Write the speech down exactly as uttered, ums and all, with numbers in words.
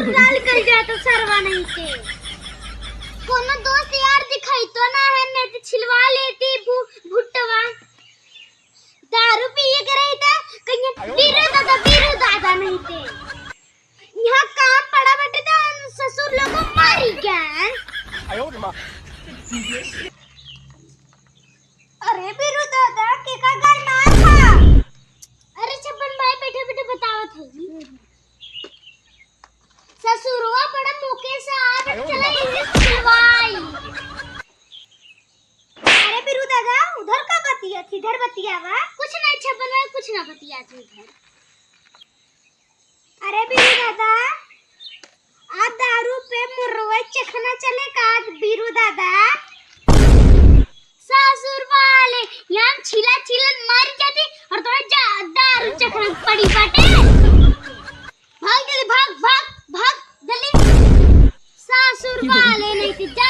डाल कर जाता सरवा नहीं थे। कोनो दोस्त यार दिखाई तो ना है, नहीं तो छिलवा लेती भु-, भुट्टवा। दारू पिए के रही था, कहीं बीरू दादा, बीरू दादा नहीं थे। यहाँ काम पड़ा बटे तो हम ससुर लोग मारी गए। अरे बीरू दादा, के का गरमात है? अरे छप्पन भाई, बैठे बैठे बतावत है। ससुरवा बड़ा मौके से आ चला इन्हें सिलवाई। अरे बीरू दादा, उधर का बतिया थी, इधर बतियावा। कुछ नहीं छप्पन भाई, कुछ ना बतिया थी इधर। अरे बीरू दादा, आ दारू पे मुर्रवा चखना चले का बीरू दादा? ससुर वाले, यहाँ छिला छिलन मर जाती और तुम्हें जा दारू चखना पड़ी बाटे। भाग जल्दी, भाग, भाग, भाग जल्दी। ससुर वाले नहीं थे, जा